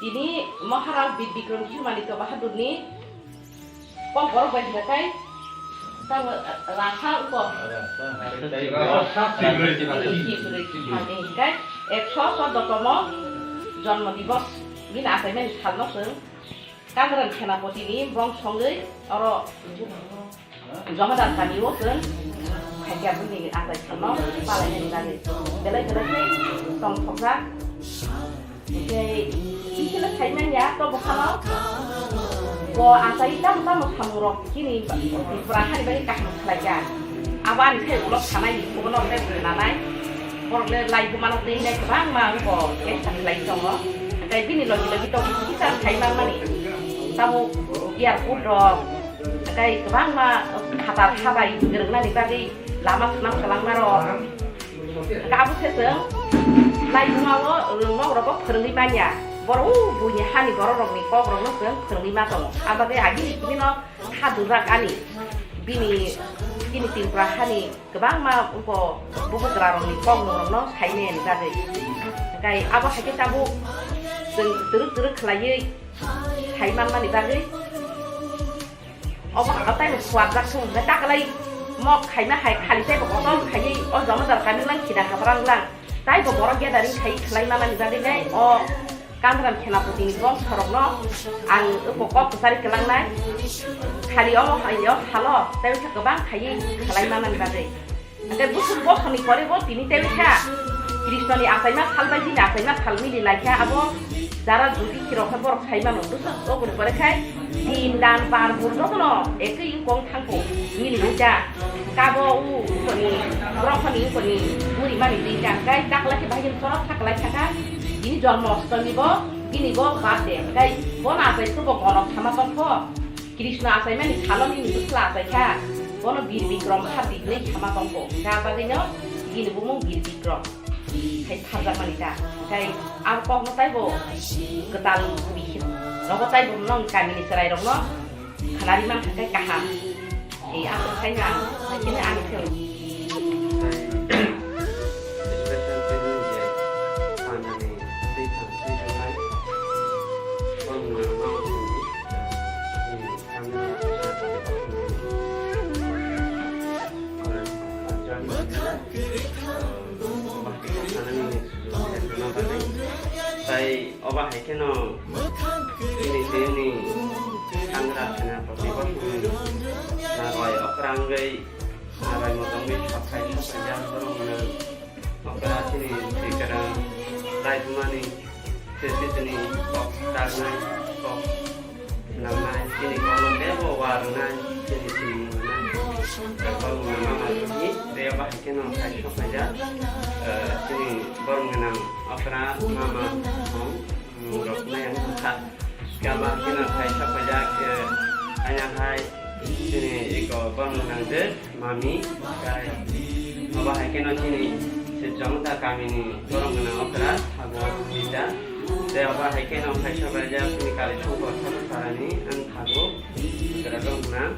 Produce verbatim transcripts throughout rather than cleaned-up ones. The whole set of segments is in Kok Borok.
Tini Maharaj Bir Bikram Kishore Manikya Bahadurni kok borok bai hwnkha khe tamo rasa uko. Kibrwi, kibrwi, kibrwi hwnkhe ekso chordo tomo jonmo divos bini achaimani salno chwng Kangran Senapotini bongso wngwi oro Jomadar kami o chwng khaikya bini achai salno palainani bagwi belai belai khe tongthokjak. Hinkhe bisi no sai manya to bwkhano bo achai tamo tamo samungrok chini Tripura hani bagwi kaham khlaikha. Abo ani khe ulo sanai ni, bono khe nanai. Borok le lai bumano twi nai kwbangma wngkha, khe sa khlai tongo. Tei bini logi logi to kisa sai manmani. Tabuk airport rok, tei kwbangma phatar habai kwrwngnani bagwi lama swnam kwlangma rok. Kabo se chwng lai bumao rwngmok rogo phwrwngwi manya. Borok o buini hani borok rokni kok rokno chwng phwrwngwi ma tongo. Abagwi agini simi no kha dubrak ani. Bini, bini Tripura hani kwbangma uko bubagra rokni kok rokno sainai ni bagwi. Tei abo hai khe tabuk chwng twrwk twrwk khlaiwi sai manmani bagwi. Obo taibo suarjak thung, hwnkhe takalai mok khaima hai khali taibo kotor khaiwi o Jomadar kami lang khida kabrang lang. Taibo borok gathering khai khlai manani bagwi le o Kangran Senapotini bongsorokno ang uko kok kwchari kwlangnai. Khali omo hai o salo tei wngkha kwbang khaiwi khlai manani bagwi. Hwnkhe busuk bosoni pore bo tini tei kha. Krishnoni achaima sal bai bini achaima sal mili lai kha abo jara jodi khirok khe borok sai mano. Busuk oboni pore khai din dan bar bur jotono ekwi wngkong thangkong mili wngkha. Kabo u ukoni borok khoni ukoni buri mani twi kha. Hwnkhe dakla khe bahai sorok thaklai thaka. Bini jormo ostomi bo bini bo birthday. Hwnkhe bono achai khe bo gonok sama tongkho. Krishna achaimani salo nini bwsla achaikha, bono Bir Bikram kha bibnai sama tongkho, hwnkha bagwino bini bumung Bir Bikram hai pharjakmani ta. Hwnkhe abo kokno taibo kwtal bihik rogo taibo nwng kamini chwrairokno khnari mankha khe kaham. Ei aswk khaino ang, haikhe ani phiyok. Special training je panani twi thang twi thangnai. Bongni mama bongni, eh, family. Tai oba hai kheno bini tini Kangra Senapati bosongni narwai okra wngwi narwai motongwi sophai sophai jak borokno okra chini twi kwrwng laibumani twi tini kok taknai kok. Nangnai, chini kokno teibo warwnai, chini chini nangnai. Kokno mama ni, tei bahai kheno khai soknaijak. Eh, chini borok gwnang okra mama song, mm, rok nai ang kha. Kaba kheno khai soknaijak, eh, aya hai, chini iko borok gwnang de. Mami, kai. Obo hai kheno chini Sibjongda kamini borok gwnang okra, abo Rita. Tei obo hai kheno kaisa baija chini kali songkor Thakur Parani, ang Thakur, okra rok gwnang.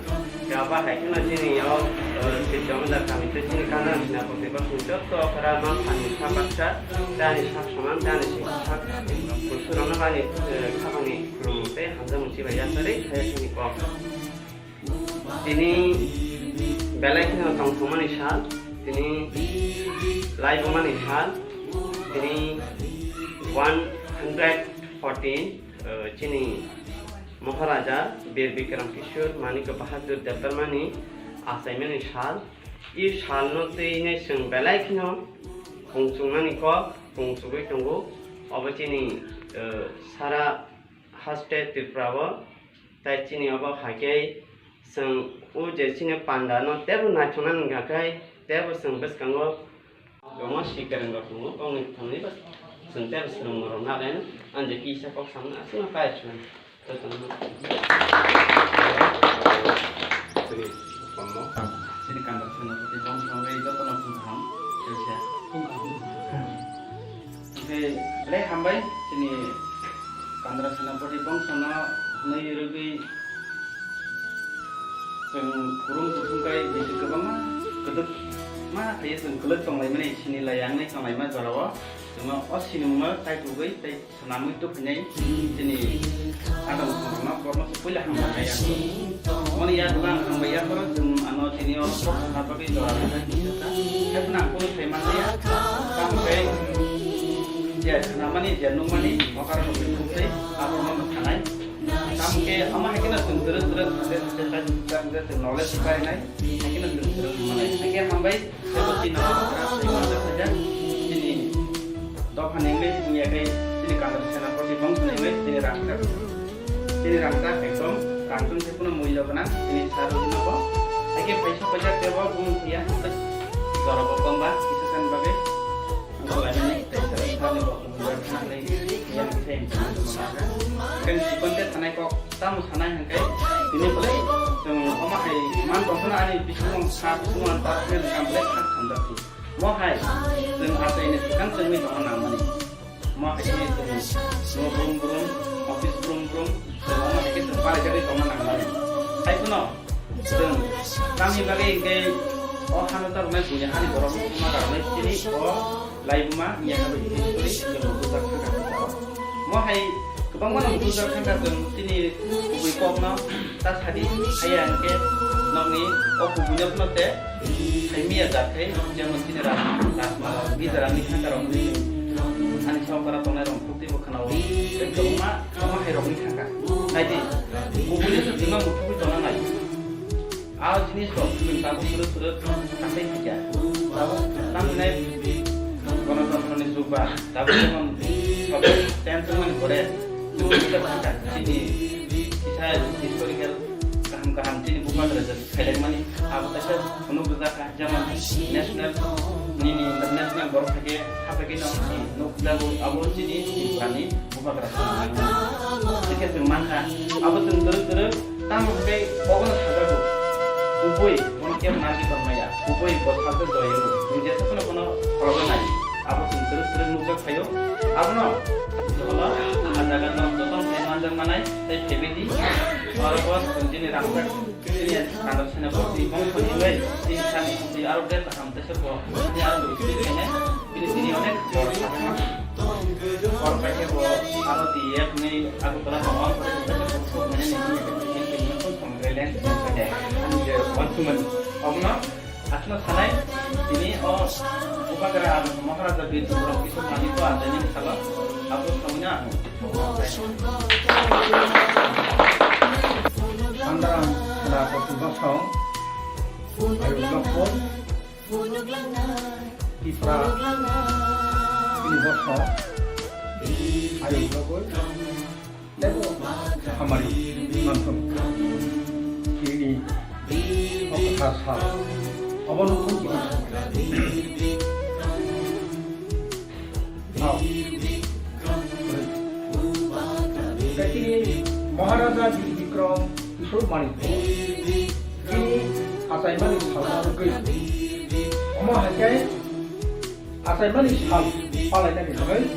Tei obo hai kheno chini o, o, Sibjongda kami tei chini Kanra Senapati bosong jotto okra ma phan ni sa baksa, tei ani sak soman, tei ani sak kusurokno bani, eh, khapangni khulumung tei hamjakmung chibai yasari, kaya chini kok. Tini belai kheno tongthokmani sal, tini laibumani sal, tini one hundred fourteen, eh, chini Maharaja Bir Bikram Kishore Manikya Bahadur Debbarmani achaimani sal. I salno twi nai chwng belai kheno pung chungnani kok pung chugui tongo. Obo chini, eh, sara haste Tripura o. Tai chini obo hai khe chwng o je chini panda no teibo naithoknani hwnkha khe teibo chwng bwskango kwbangma sikareng rok tongo, bongni thangwi ba chwng teibo swrwngmung rok nalaino. Ang je kisa kok samno aswkno kaya chwng. Chini Kanra Senapati bongso wngwi jotono phung kaham, kaisa. Hwnkhe belai hambai chini Kanra Senapati bongsono hwnwi rwgwi chwng kurum kuthum kai bisi kwbangma kwdwkma khlaiwi chwng kwlwk tonglaimani, sinilai yangnai tonglaima jorao. Chwngno o sinimungno chaitugwi tei swnamwi tubuphinai chini adamsongno borno se puila hambai ya. Moni ya dugan hambai ya khoro chwng ano tini o kok sana bagwi jora rwkha. Haiphano ang kunu sai manliya. Tamo khe je swnamani je nukmani o karon rok ni khuk tei abo no thanai. Tamo khe omo hai kheno chwng twrwk twrwk thangde thangde chwng knowledge parinai. Hai kheno chwng twrwk manai. Hai khe hambai. Tei bo chini nokha tei manjak khaijak chini dophani wngwi wngya khe chini Kandar Senapati bongso ni wngwi chini rangchak. Chini rangchak ekdom rangchak se kuno mulya gwnang chini sa rwgwino bo. Hai khe paisa paisa tei bo bumung phiya tei jora bo kom ba kisa san bagwi. Ang ko lainani tei sa sa ni bo mulya gwnang le yang kisa yang kisa. Kan chikon te thanai kok. Tamo sanai hwnkhe, tini belai chwng omo hai man tongphano ani bisingo sa bisingo ang ta khe wngkha belai kha khamjak di. Mo hai chwng achaini swkang chwngwi tongna nangmani. Mo hai khe chwng no brum brum, office brum brum, chwng omo hai khe chwng palaijagwi tongna nangmani. Hai phano chwng tamni bagwi hwnkhe o hano tabuknai buini hani borok wngma rwnai chini o Laibuma wngya khe history chwng bujak thangkha. Mo hai kwbangma no bujak thangkha chwng chini kubui kokno ta sadi haya hwnkhe nokni o kubuino phano te hai miya jak khe jemon chini ras-, Rajmala Bijaramni thangkha rok ani songkara tongnai rok khuk teibo khwnao tei kwbangma omo hai rokni thangkha. Naidi kubuino se twima muthubwi tongna nai. A jinis rok chwng tabuk swrwk swrwk saklai khaikha. Tabuk tamhinai Ganatantro ni jug ba tabuk jemon sabuk ten wngmani pore chwng kisa thangkha chini kisa historical kaham kaham chini bubagra je khailaimani abo kaisa phunuk rwjakha jemon national nini international borok thake haphai khe no nukjago abo chini Tripura ni bubagra. Hwnkhe chwng mankha, abo chwng twrwk twrwk tamo hwnkhe obono sajago. Kubui bono kebo narwgwi tongmaya, kubui bo salsa joyo, chwng jesa phano bono khorogo nai. Abo chwng twrwk twrwk nukjak phaio. Abono jotono ah jaga norok jotono phai manjak manai tei phaibai di. Oro bo chwng chini rangchak chini Kandar Senapati bongso ni wngwi chini sani chini aro bek kaham teisa bo chini aro bisi khainai. Bini tini onek bor sakha. Bor paikhe bo aro D F ni Agartala tongo, bor paikhe bo sok mane ni bini tini onek bor somre lens paikhe. Ani je one two man. Obono asno sanai tini o Bubagra Maharaja Bir Bikram Kishore Manik ko achaini salo abo somino ang. Andram sila ko tubasong. Ayo, Lokpur. Tipra bini bosong ayuk bagwi teibo hamari manthung. Chini o kwthar sal obo nukung chini samung. Tei chini Maharaja Bir Bikram Kishore Manik chini achaimani salno wngwi omo hai khe achaimani sal palainani bagwi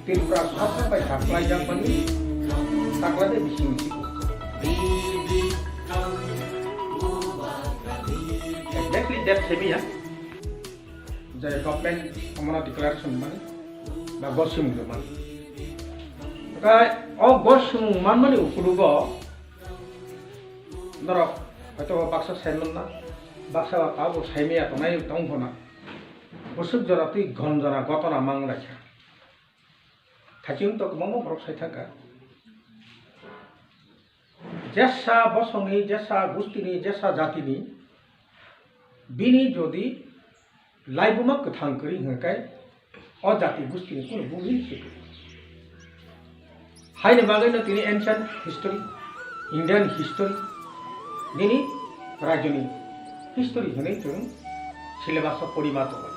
Tripura sorkar bai taklaijak mani taklaide bising siko. Exactly date semiya. Je government omono declaration mani ba gosimung mani. Okai o gosimung manmani ukudugo norok hoito baksa saimanna, baksa ba tabuk saimaya tongnai tongphona. Bwswk jora twi gon jora gotona manglaikha. Thaiching to kwbangma borok sai thangkha. Jesa bosongni, jesa gustini, jesa jatini bini jodi laibuma kwthang kwrwi hwnkhe o jati gustini kunu buhi se kwrwi. Haini bagwino tini ancient history, Indian history, nini rajyoni history hwnwi chwng syllabus-o pori ma tongo.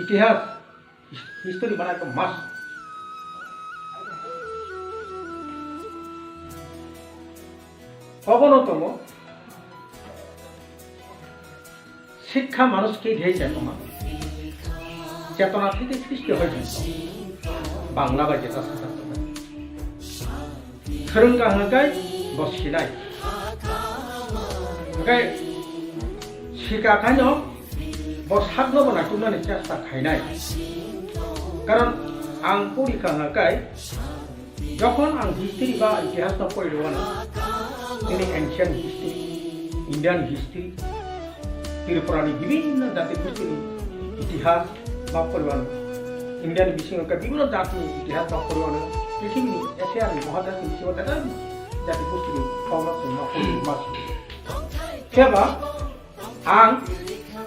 Itihas His-, history mana ekdom must. Obono tongo. শিক্ষা মানুষকে দিয়ে চেতনা। চেতনা থেকে সৃষ্টি হয় চেতনা। বাংলা বা যেটা সাধারণত হয়। Khwrwngkha hwnkhe bo sinai. Hwnkhe sikha khaino Bo sakno bo naituknani chesta khainai. Karon ang pori kha hwnkhe, jokhon ang history ba itihas no pori rwano, tini ancient history, Indian history, Tripura ni bibhinno jati gosti ni itihas ba pori rwano, India ni bisingo khe bibhinno jati ni itihas ba pori rwano, prithibi ni Asia ni mohadesh ni bisingo khe jati gosti ni kokno chwng ma pori ma. Khe ba Ang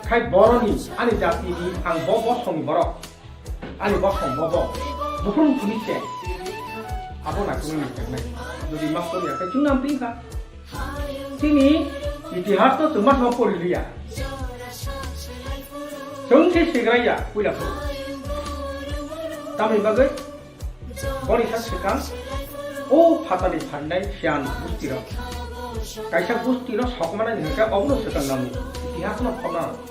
khai boroni, ani jatini, ang bo bosongni borok, ani bosong bo bo, buphuru phunui se, abo naituknani nangnai. Jodi ma poriya khe chwng nang phi kha. Chini itihas no chwng ma pori liya. Chwng se sigraiya puila phuru. Tamni bagwi Boni sak swkang o phatani pharinai siyan gustiro. Kaisa gustiro sokmanani hwnkhe obono swkang nango. Itihasno khobna nango.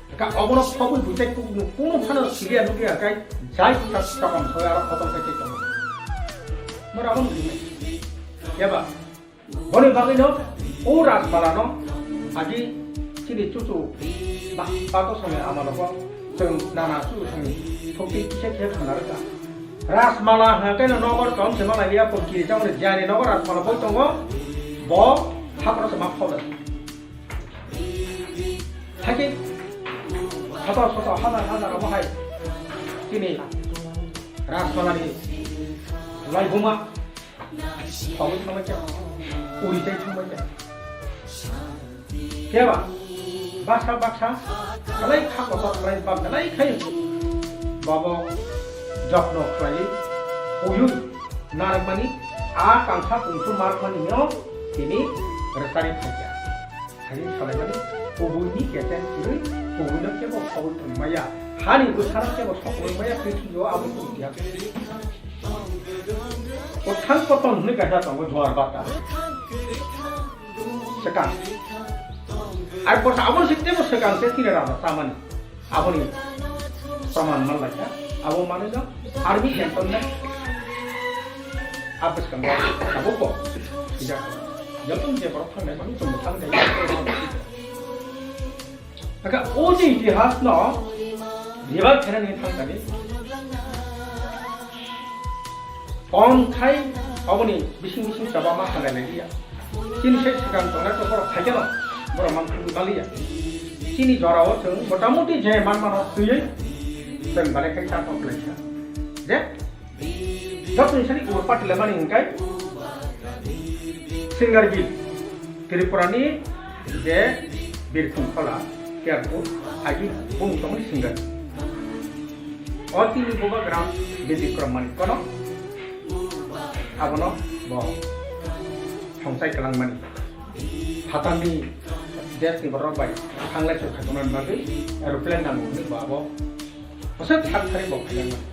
Hwnkhe obono khobwi buitai kunu, kunu phano siliya nukya hwnkhe jai bwsa chokam soi aro khotol khai tei tongo. Mora obono buinai. Keba? Boni bagwino o Rajmala no agi chini chuchu ba, bato songni amalo bo chwng nana chuchu songni thokti kisa kisa thangna rwkha. Rajmala hwnkhe no nogo tong se ma lai ya, pon kiri chang ni jani nogo Rajmala boi tongo, bo hakoro se ma khobe. Hakhe soto soto hazar hazar omo hai chini Rajmala ni laibuma Sogwi thangbaikha, uri tei thangbaikha. Keba baksa baksa belai kha kotor khlai ba belai khai bobo jotno khlai, uyu narwkmani a kangsa kungsu markmani no tini rwchari phaikha. Thani salaimani kubuini kecheng kwrwi, kubuino kebo sogwi tongmaya, hani bwsano kebo sogwi maya, prithibi o abo tongya. Kwthang koton hwnwi kaisa tongo juar bata. Swkang. Ar kosa abo se tebo swkang se tini rada tamani. Aboni praman manlaikha. Abo manwi no army camp tongnai. Abwskango tabukbo sijak. Joto je borok thangnai mani chwngbo thangnai. Aka o je itihas no revive khainani thangkani. Kon khai aboni bising bising chaba ma khanai lai ya. Chini se sikang tongnai to borok khaikhe no, borok man khulwi maliya. Chini jorao chwng motamuti je man mano twiwi chwng belai khe chapok laisa. Je, jotoni sani ur patile mani hwnkhe Singarbil, Tripura ni je Birkhung Khola, Kerpur, agi bung tongni Singarbil. O tini bubagra Bidikrom Manik kono abono bo songsai kwlangmani. Phatarni desni borok bai thanglai se khatunani bagwi aeroplane nango hwnwi bo abo bwswk thak thari bo khailangmani.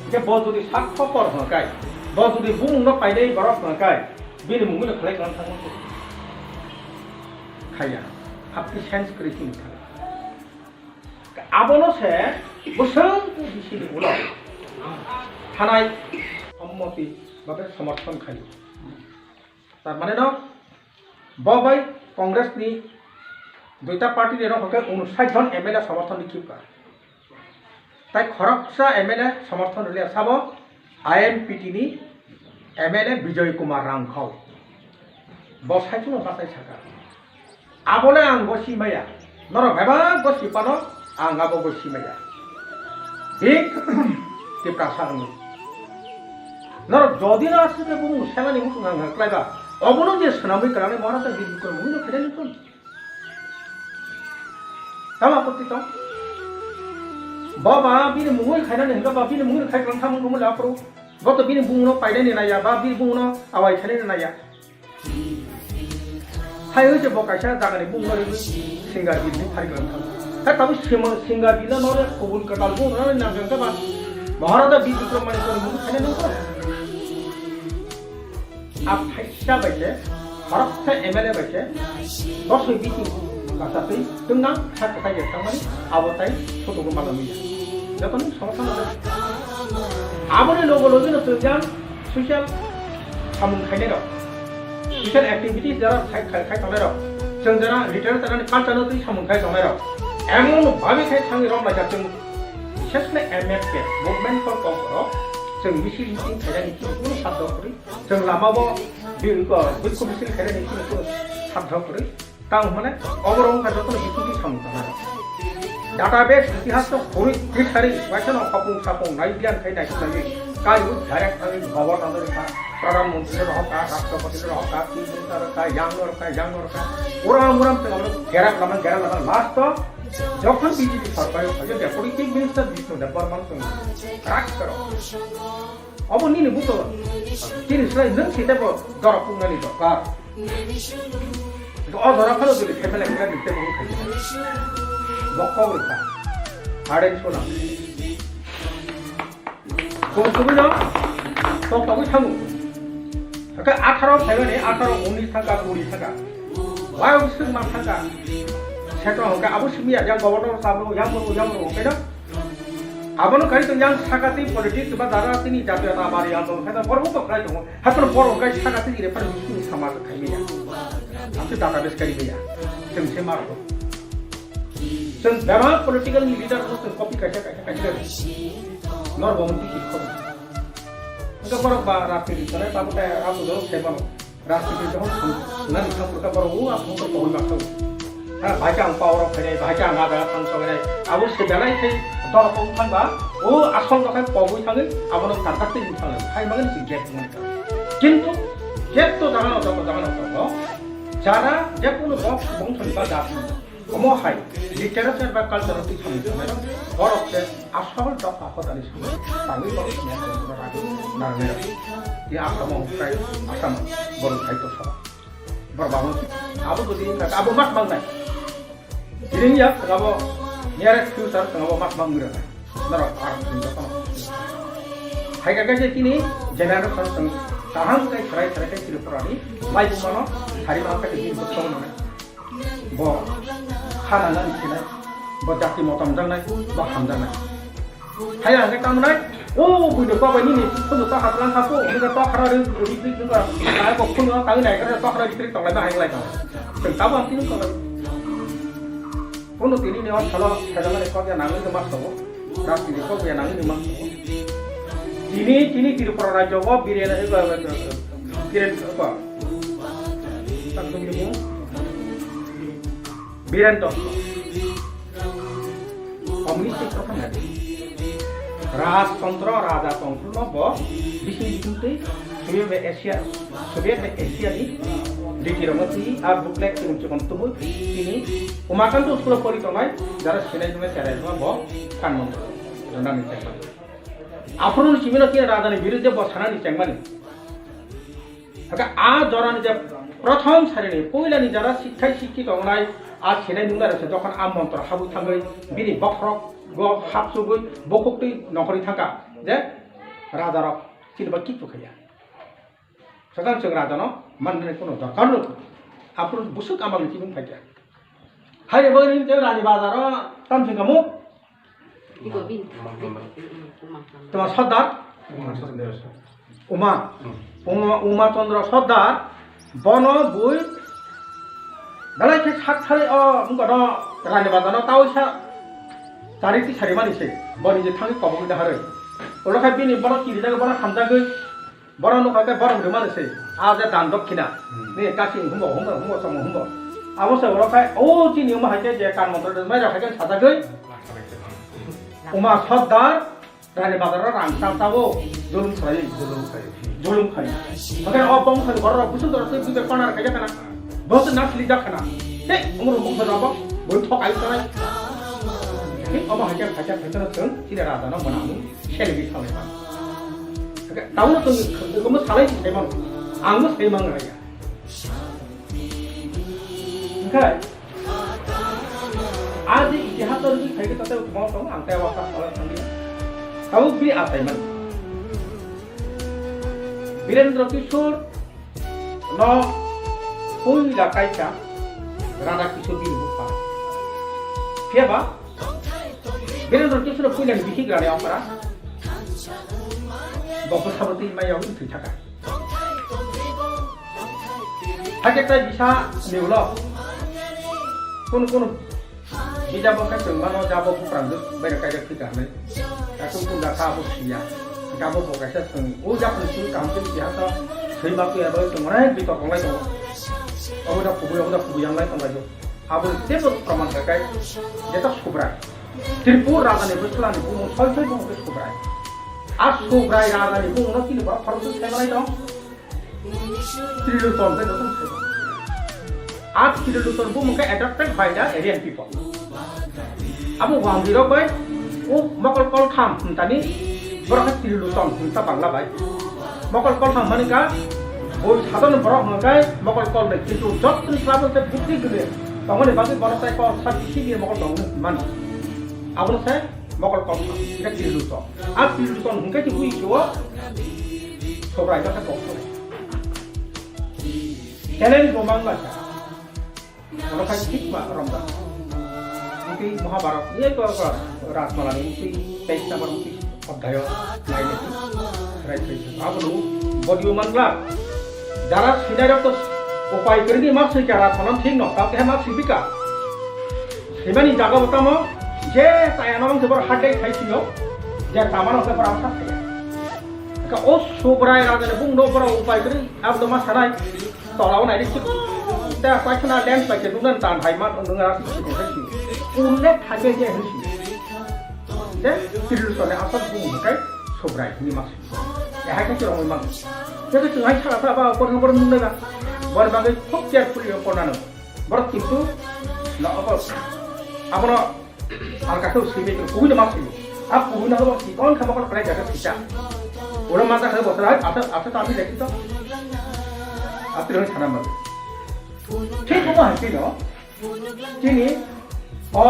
Hwnkhe bo jodi sak khopor hwnkai, bo jodi bumungno painai borok hwnkai, bini mungwino khlai kwlang thangma khe khaiya. Hapti sense kwrwi chini thangwi. Abono se bwswk bisini ulo thanai sommoti babe somorthon khaio. Tar mane no, bo bai Congress ni duita party ni rok hwnkhe unsait jon M L A somorthon ni khibka. Tai khoroksa M L A somorthon rwliya sabo I N P T ni M L A Bijoy Kumar Rangkhol. Bo saichung no bachai saka. Abole ang bo simaya. Norok bebak bo sipano, ang abo bo simaya. Big Tiprasa wngwi. Norok jodi no aswk khe bumung selani muchung ang khlai ba, obono je swnamwi kwrwngni mora ta bini bukhuk mungwi no khainani tong. Tamo apatti tong? Bo ba bini mungwi khainani hwnkha ba bini mungwi khai kwrwng thamung mungwi aphuru. Bo to bini bumung no painani naiya ba bini bumung no awai khainani naiya. Hai hoi je bo kaisa jagani bumung no rigwi Singarbil ni phari kwrwng thango. Khe tabuk Sima-, Singarbil no nore kubun kwtal bumung no nang khe ba Maharaja Bir Bikram Manikya ni bumung khainani nung khe. A phaisa bai se, khoroksa M L A bai se, dosoi bising bachasui twngnang kha kwthai ya thangmani, abo tai sotogo malamiya. Jotono somosa no jago. Aboni logo logi no chwng jang social samung khainai rok, social activities jara khai, khai, khai tongnai rok, chwng jara retire tanani culture no twi samung khai tongnai rok, Emon bhabe khai thangwi romlaijak chwng, bises khe M F K, Movement for Conquer o chwng misil meeting khainani chini kuno saddo kwrwi. Chwng lama bo bi-, ko, bikhu misil khainani chini kuno saddo kwrwi. Tamo hwnmane oborok wngkha jotono B J P samung tangnai. Database, itihas no khurui twisari, waisano hopung sapung nai biyan khai naisuk naiwi, kaiwi direct thangwi governor no rwkha, Pradhan Mantri no rohorkha, Rashtrapati no rohorkha, Chief Minister no rwkha, yang no rwkha, yang no rwkha, uram uram tei abo gerak lama, gerak lama, last o jokhon B J P sarkar o phaio, deputy Chief Minister Bishnu Debbarma no chwng rak karo. Obo nini buto. Chini slai nwng sitebo dora pungnani dorkar. O dora phano jodi khemele khemele nite bo khai. Bokko rwkha. Aren sona. Kung kubui no. Tok togwi thangu. Hake atharo phaimani atharo unis thangka kuri thangka. Wai usuk ma thangka. Seto hake abo simi ya yang governor sabro yang bro yang bro kena. Abono kai tong yang sakati politics ba dara tini jatiyo ta bari yang tong khaida borok to kai tong. Hakon borok kai sakati ire par bising sama to khai ya. Aku database kai ya. Sem sem mar. Sem bema political leader ko sem copy kai kai kai. Nor bo mesti kiko. Enggak borok ba rapi di sana tamu kayak aku dong saya. Rajniti jokhon thang-, nani thangphuru khe borok o aswk khe pogwi ma khaui. Ha, bahai khe ang power o phainai, bahai khe ang a jaga thang sogwi nai. Abo se belai khe dol kok thang ba, o asol khe pogwi thangwi, abono conducting wng thangwi. Hai mangani se gap wng thang. Kintu, gap to jaga no, jaga no, jaga no. Jara, je kono bok, bongthoni ba jati. Omo hai literature ba culture twi samung tangnai rok borok se asol dopha hodani samung tangwi borok se nang rok nang rok. Ye Assam o kai Assam borok hai to sa. Borok ba abo jodi abo mat mang nai. Dini ya abo nearest future abo mat mang ngira. Norok ar jotono. Hai ka kaisa tini generation tong kaham kai sarai sarai kai Tripura ni lai bumano sari ma ka tini bukto nai. Bo khana nang sinai, bo jati motom jangnai, bo hamjangnai. Hai ang khe tamo nai, o buino kok bai nini, phunu to haplang hapo, nini to khara ri, ri, ri, ri, ri, nai kok phunu tang nai, kok khara ri, ri, tong lai, hai lai tong. Teng tabo ang tini tong lai. Phunu tini ni on salo, salo nai kok ya nang ni mas to, ras tini kok ya nang ni mas to. Tini, tini Tripura rajyo bo Biren, eh, eh, eh, Biren, eh, tak tunggu. Biren Dotto. Communist ni prothom nadi. Rajtantro, raja tantro no bo bising bising twi Soviet bai Asia, Soviet bai Asia ni riti rok no twi a booklet chikon chikon tubui tini Umakanta school o pori tongnai jara sinai nungnai cherai rok bo kan mantro. Jona ni chengmani. Aphuru ni simi no khe raja ni birudde bo sana ni chengmani. Hake a jorani je prothom sarini puilani jara sikthai sikhi tongnai a sinai nungnai rok se jokhon a montro habwi thangwi bini bokhorok go hapsugwi bukhuk twi nokhorwi thangkha je raja rok chini ba kichu khaiya. Swkang chwng raja no mannani kono dorkar no aphuru busuk amang ni chibung phaikha. Hai bo ni je rani bazar o tam sing kamu. Ibo bin. Tama Sardar? Uma. Uma, Uma Chandra Sardar. Bono bui. Dalai khe sak thari o, wngkha no, rani bazar no tawisa. Chari ti sari mani se. Boni je thangwi kobong da harwi. Olo khai bini bono kiri jagwi, bono hamjagwi. Borok nukha khe borok rwmani se, a je dan dokhina. Hmm. Ni kasi humbo, humbo, humbo, chamo humbo. Abo se borok khai, o chini wngma hai khe je kan montro de mai rok hai khe sajagwi. Uma Sardar, rani bazar o rang ta ta o, julum khlai. Julum khlai. Julum khlai. Hake o bong khai borok rok busu dorok tei buber konar khai kana. Bos na sili jak kana. Tei umur bong khai rok boi thok ai sai. Ni omo hai khe khai khe khai khe chwng chini raja no mwnang. Selfie salai ba. Hake, tamo to, komo salai di saimano. Ang no saimang raya. Hingke, a je itihas to rwgwi phaikhe tatai tongma tong, ang tai wasa salai thangli. Tamo bini atai man. Birendra Kishore, no puila kaisa Radha Kishore bini bupha. Phiya ba Birendra Kishore puila ni bihik rani okra. Bokol sabati maya wi thwi thaka. Hakhe tai bisa ni ulo. Kun kun Ida bo khe chwng mano jabo buprang duk bai rok kaijak thwi kaham nai. Katung kunda kha abo siya. Jabo bo kaisa chwng o jak ni chwng kaham khe siya to thwi ma tuya bai chwng onek bitor tonglai tongo. Obo da kubui, obo da kubui yang lai tonglai do. Abo ni tebo proman kha kai jeta Subrai. Tripur raja ni bwsla ni bumung soi soi bumung khe Subrai. A Subrai raja ni bumung no tini borok khoroksa sai manai tong. Trilochon khe joto se. A Trilochon bumung khe adopted by the Aryan people. Abo Wangdi rok bai o mokol koltham hwnta ni borok khe Trilochon hwnta Bangla bai. Mokol koltham hwnka boi sadon borok hwnka mokol kolnwi, kintu jotoni sabo se buddhi gwnwi tongmani bagwi borok tai kol sa bisi biya mokol tongmani hwnmani. Abono se mokol koltham hwnka Trilochon. A Trilochon hwnka khe bui o Sobrai khe kok. Challenge bo mang lai kha. Oro khai thik ma romda. Mungkin Mahabharat, ye ko, ko Rajmala ni mungkin teis number mungkin odhyayo nai ni. Rai khai. Abo no bodio mangla. Jara sinai rok to upai kwrwi ni mak sui kha Rajmala thik no. Tao khe mak sui bika. Simani jaga bo tamo je taya no mangse bor hadai khai sio. Je tama no se bor amsa. Ka o Subrai raja ni bung no bor upai kwrwi. Abo to ma sanai. Tola o nai ri chik. Ta paithana lens bai khe nukna tan hai ma nung ra chik chik chik. Ulle thake je hin si. Je Trilochon ni asal bung kai Subrai ni mas. Ya hai ka chirong ma. Je ka chungai sara ta ba por por nung na. Bor ba kai khub careful yo por na no. Bor kintu na abo. Abono Ang kaisa swimwi tong, kubui no ma swimwi. A kubui no bo chikon kha mokol kwlai jaga sisa. Ulo ma jakha bo sara, asa, asa ta ami lekhi to. Atri hoi sana ma. Thik omo hai tino. Chini o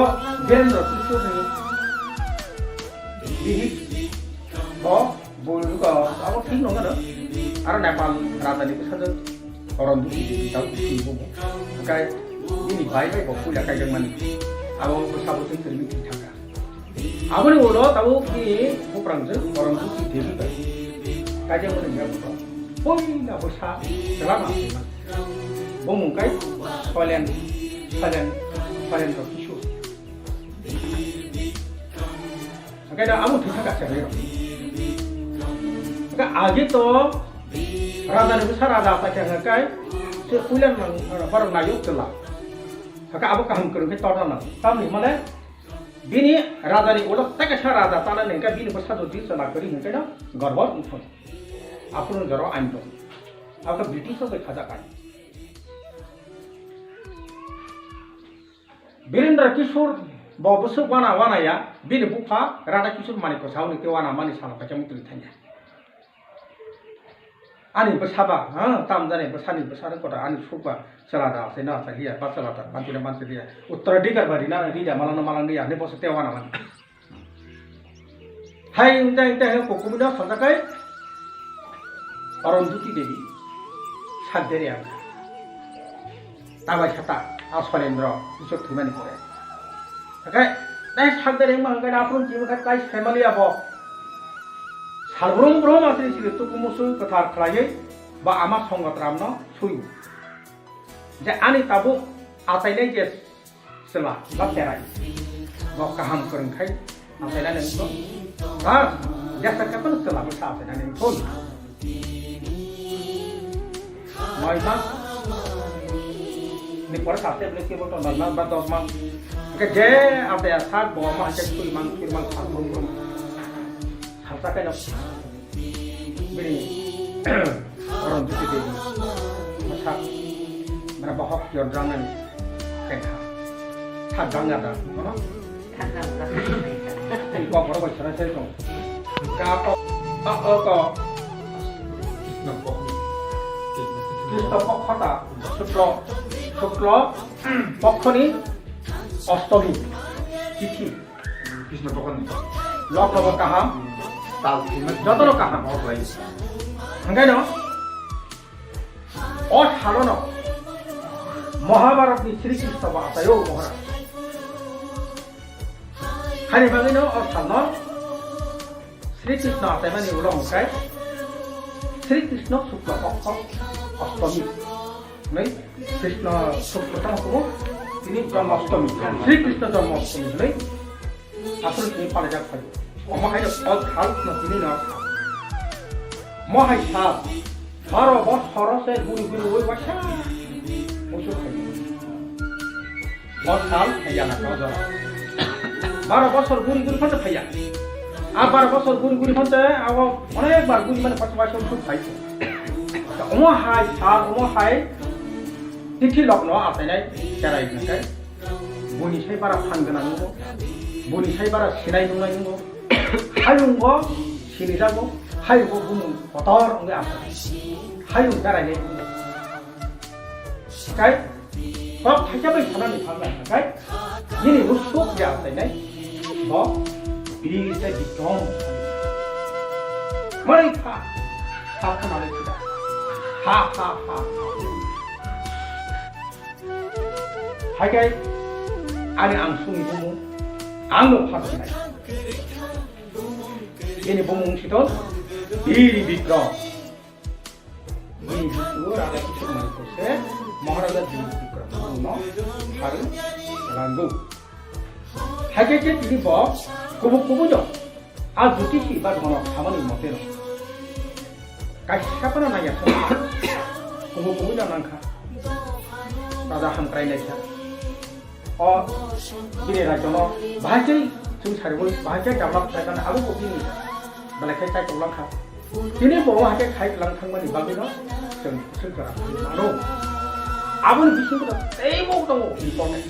Birendra Kishore ni bihik o Bul ko abo thik nong ano. Aro Nepal raja ni bwsajwk Oron Duti Devi tau thwi bo. Hwnkhe bini bai bai bo puila kaijakmani. Abo bwsa bo thwi kwrwi thwi thangkha. Aboni ulo tabuk bini buprangjwk Oron Duti Devi bai kaijakmani ya bo. Puila bwsa chwla ma thwimani. Bo mung kai Soilen, Soilen, Soilendra Kishore. Hwnkhe da abo thwikha kaisa rwi rok. Hwnkhe agi to raja ni bwsa raja ta khe hwnkhe se puila nang borok naiyok chwla. Hwnkhe abo kaham kwrwng khe torna nang. Tamni hwnmale bini raja ni ulo tei kaisa raja tana ni hwnkhe bini bwsa jodi chwla kwrwi hwnkhe no gorbor wngthon. Aphuru jora ain tong. Abo khe British rok bai khajak ain. Birendra Kishore bo bwswk wana wana ya, bini bupha Radha Kishore Manikya Sahu ni tei wana mani salo kaisa mutwi thangya. Ani bwsa ba, ha, tam jani bwsani bwsa rok kota ani suk ba chwla da se na sa liya, ba chwla da manti na manti liya. Uttara dikar ba rina rida malano malang liya, ani bwsa tei wana mani. Hai wngtai wngtai hai kukumino sajakai Arundhati Devi sakderi ang. Tabai sata a Soilendra Kishore thwimani pore. Takai tai sakderi wngma hwnkhe aphuru jibwkha tai family abo salbrum brum asri siri tuku musu kwthar khlaiwi ba ama Songatramno sui. Je ani tabuk achainai je chwla ba cherai. Bo kaham kwrwng khai achainani wngkha. Ba jesa khe phano chwla bwsa achainani wngkha. Noi mas ni pore saste bwlai kebo to noi mas ba dos mas. Hwnkhe je abya sak bo ma hwnkhe twi mang twi mang sak brum brum. Salsa khe no. Bini Arundhati Devi bwsa, mane bohok kiyor jang nani kengkha. Thak jang ya da, kono? Thak jang ya. Tei kok borok bai sarai sai tong. Ka ko, a, o ko. Krishna pokho ta, Shukla, Shukla pokho ni Ostomi tithi. Krishna pokho ni. Lok lobo kaham. Tal thwima jotono kaham. Hwnkhe no, o salono Mahabharatni Sri Krishna bo achaio Maharaj. Hani bagwino o salno Sri Krishna achaimani ulo hwnkhe Sri Krishna Shukla Pokho Ostomi. Nai Krishna Shukla tamo kubo Tini Janmashtami, Sri Krishna Janmashtami hwnwi aswk tini palaijak phaio. Omo hai no o thal no tini no thal. Mo hai sal, baro bosor se guri guri oi waisa musu phaio. O sal phaiya na kau jora. Baro bosor guri guri phano phaiya. A baro bosor guri guri phano abo onek bar guri mane pacha paisa musu phai. Omo hai sal, omo hai tithi logno achainai cherai hwnkhai. Boni sai bara phan gwnang nungo, boni sai bara sinai nungnai nungo, hayungbo sinijago, hayungbo bumung kotor wngwi asai, hayung berainai nungo. Kai kok thaisa bai sanani phan gwnang kai, nini usuk ya achainai, bo biri sai bikrom. Mari kha, kha kha nalai kha, ha ha ha. Hai kai, ani ang sungni bumung, ang no phak sinai. Bini bumung siton, Biri Bikrom. Bini busu Raja Kishore Manik se, Maharaja Biri Bikrom no pharu lango. Hai kai ke tini bo, kubu kubu no. A jotisi ba jono khamani mote no. Kaisa phano nangya song. Kubu kubu no nangkha. Raja hamkrai naikha. O bini rajyono bahai khe chwng sariwi, bahai khe develop khlaimani abo bo bini belai khe chai tonglang kha. Tini bo bahai khe khai tlang thangmani bagwino chwng swk jora mano. Aboni bisingo teibo tongo important.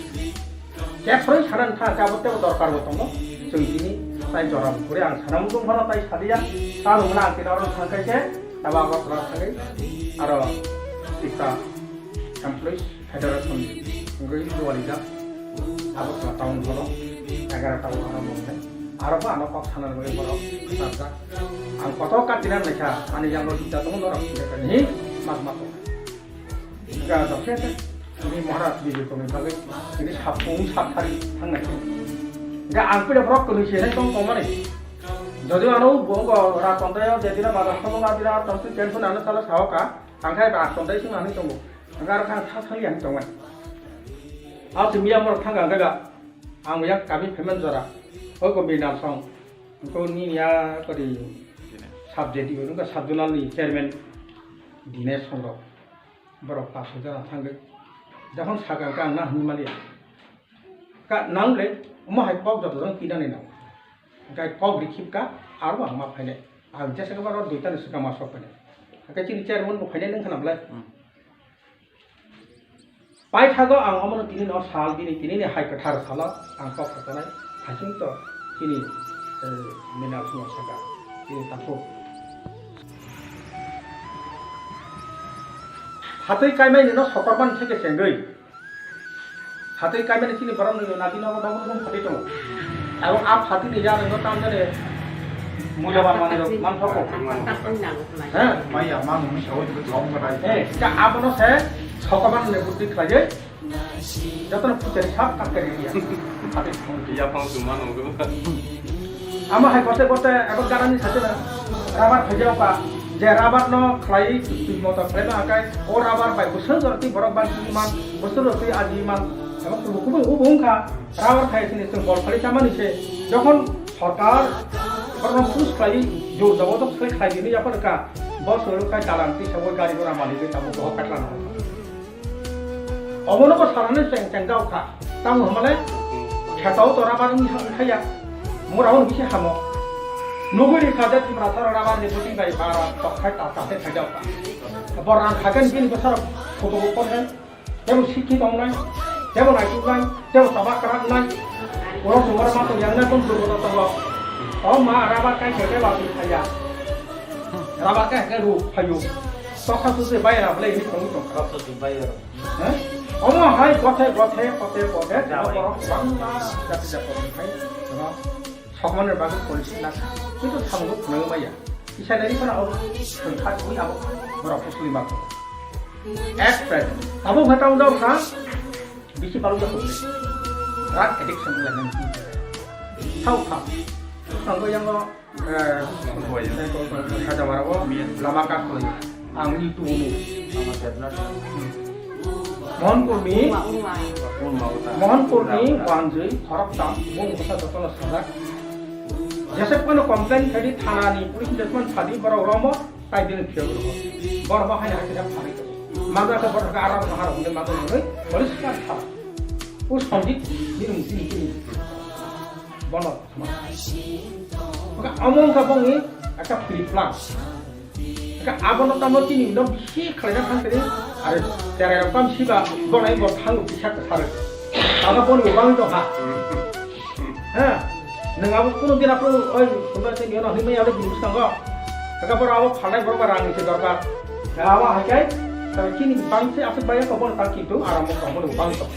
Khe khoroi sana wngkha, khe abo teibo dorkar bo tongo. Chwng tini tai jora bo kwrwi ang sana muchung phano tai saliya. Ta rwngna ang tini oro thang khai khe, abo Agartala thangwi aro Tipra Employees Federation wngwi duarijak. Agartala town hall o egaroh ta o aro mwnai. Aro bo ano kok sana bagwi borok kwcharjak. Ang kotor katina naikha, ani yango hita tongo norok hini mas mas. Ga dokhe te, ini Maharaj Bibir kongni bagwi, ini sapung sapthari thangnai. Ga ang pide borok kwnwi se nai tong tongmani. Jodi ano bo go ra tontai o jedina bazar somo ga dina tontu tension ano sala saoka, ang khai ba tontai sung ani tongo. Ang ar kha tha thali ani tongmani. Al tumi amor thanga gaga, ang yak kami phemen jora. O go binal song. Ko ni ya ko di subject ibu ka sub zonal ni chairman Dinesh Songrok. Borok paso jora thangwi. Jokhon sakha khe ang na hwnwi maliya. Ka nang le, omo hai kok joto jang pinani nang. Hwnkhe kok rikhip ka, aro ang ma phainai. Ang jesa khe baro duita ni swkang ma sok phainai. Hwnkhe chini chairman bo phainai nang khana belai. Hmm. Paithago ang omono tini no sal bini tini ni hai kwthar salo ang kok satanai. Hasing to chini, eh, minal suma saka. Chini takhuk. Hatwi kaimani no sokorban theke chengwi. Hatwi kaimani chini borok ni nati no dogor dong phatwi tongo. Abo a phatwi ni jani no tam jani mujaban mani rok man thoko. He? Maya, man ni sawi tu thong ka dai. Eh, ka abono se sokorban ne buddhi khlaiwi. Jotono pujari sab katkari dia. Iya phang suma nunggu. Amo hai gote gote abo garani sate na rabar khaijao ka je rabar no khlai twi moto khlai ma kai o rabar bai bwswk jora twi borok ban twi man bwswk jora twi aji man abo kubu kubu ubu wngkha rabar khai sini chwng bol phari chamani se jokhon sorkar borok no push khlai jor jabardast khlai khlai dini yaphar ka bo soro kai dalan twi sabo gari gora malik tamo bohok katlano. Omono bo sanani cheng cheng jao kha. Tamo hwnmale kheto to rabar wngwi ha-, wngkhaiya. Mura hwn bisi hamo. Nugwi ri kha je Timra sara rabar ni buting bai bara tok khai ta ta se khai jao kha. Bo rang kha khe bini bwsarok photo bo kon hai. Tebo sikhi tong nai. Tebo naituk nai. Tebo tabak karak nai. Oro sumar ma tong yang nai kon durbo ta tong. O ma rabar kai khe ke ba khaiya. Rabar kai ke ru khayu. Tokha su se bai ra bole ni tong tong. Tokha su se bai ra. He? Omo hai gothe gothe gothe gothe borok bangma jati jati hai. Sokomani bagwi policy na. Kintu samungo phunugwi maya. Isa nai phano abo thwngkha twi abo borok kusui ma. At present. Abo kha tamo jao kha. Bisi baluk jao kha. Drug addiction le nang. Thao kha. Thangbo yango Eh, Khajamarao lama kat khlai. Ang ni tu mu. Lama kat na. Mohanpurni, Mohanpurni wanjwi khoroktham bung bwsa jotono sajak. Jesek phano complain khaidi thanani police station phadi borok romo tai bini phiyok rogo. Borok bo haino hakhe phari. Maga khe borok khe aram nahar hwnwi maga hwnwi police kar phar. O Sanjit bini mungsi mungsi. Bono. Maka amo wngkha bongni ekta pre-plan. Ka abono tamo chini no bisi khlaina thang khe, are cherai rok tam siba bonai bo thango kisa kwsaro. Tamo boni bo bangwi tongkha. Ha, nwng abo kuno din aphuru oi sumra tei nino hinmai abo bini bwskango. Ka boro abo phalnai borok ba rangni se dorkar. Abo hai khe, tamo chini bangse aswk bai ko bono ta kintu aram bo tong bono bang tong.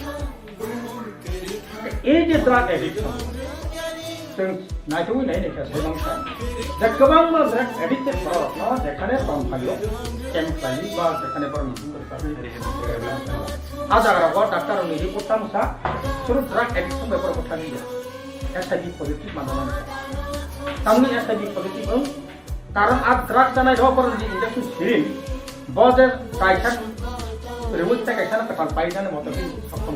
Ei je drug addiction, chwng naitugwi nai naikha sai mangkha. Je kwbangma drug addicted borokno jekhane tong phaio, camp khlaiwi ba jekhane borokni bukhuk rwkha. A jaga rogo doctor rokni report tamo sa, suru drug addiction bai borok thangwi ya. H I V positive manna nangkha. Tamni H I V positive wng, Karon a drug chanai rok borok ni injection siring, bo je kaisa rwui tei kaisa no kwtal pai jani moto khe soktom.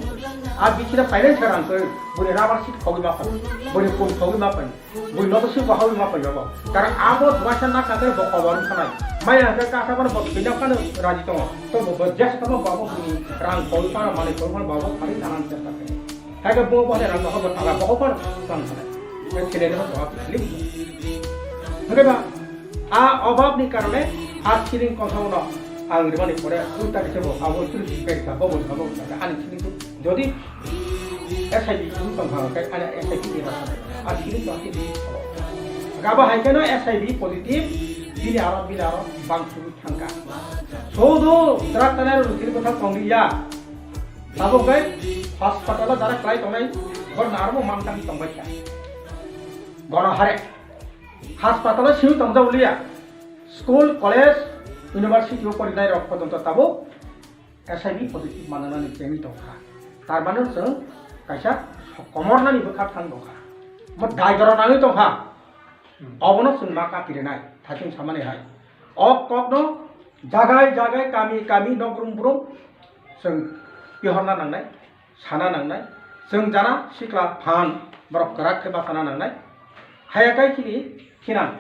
A bichira finance rang khe buni rubber sheet khogwi ma pai, buni phone khogwi ma pai, buni noto si bahai ma pai jobo. Karon abo duaisa na kate bo kobar khanai. Maya hwnkhe kasa bono bo bini phano raji tongo. To bo, bo jesa tamo bo abo buni rang khogwi phano manwi khogwi phano bo abo phari tanani chesta khe. Hai khe bo bo rang khogwi bo tala bo phano tang khanai. Khe thile de bo khali. Hwnkhe ba, a obab ni karone a siring kongsamo no ang rimani pore ulta khe bo abo chwri khe kha bo bo kha bo kha ani siring tu jodi S I V tu tong kha khe ani S I V ni rasa a siring tu ati. Gabo hai khe no S I V positive bini aro bini aro bang chwri thangka. Sodo drug tanai ro siring ko thang tong ya. Abo khe hospital o jara klai tongnai bo narwkma mantang tongbai kha. Bono hare. Hospital o simi tongjaoliya, school, college, university o porinai rok pojonto tabuk H I V positive mananani chengwi tongkha. Tar mane chwng kaisa komornani bwkha thang tongkha. Mo daidoro nangwi tongkha. Obono chwng ma kapirinai, thaichung samani hai. O kokno jagai jagai, kami kami, nok rum brum chwng pihorna nangnai. Sana nangnai, chwng jana sikla phan borok kwrak khe bachana nangnai. Haya kai chini khinang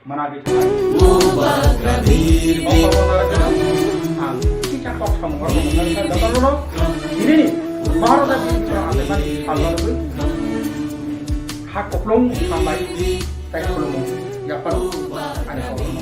mana bi thanai. Ang kisa kok samung rok nang kha jotono no tini ni Bharat ni bini chwng ate mani salma rwgwi ha koplong sambai tai khulumung yapar ani koplong.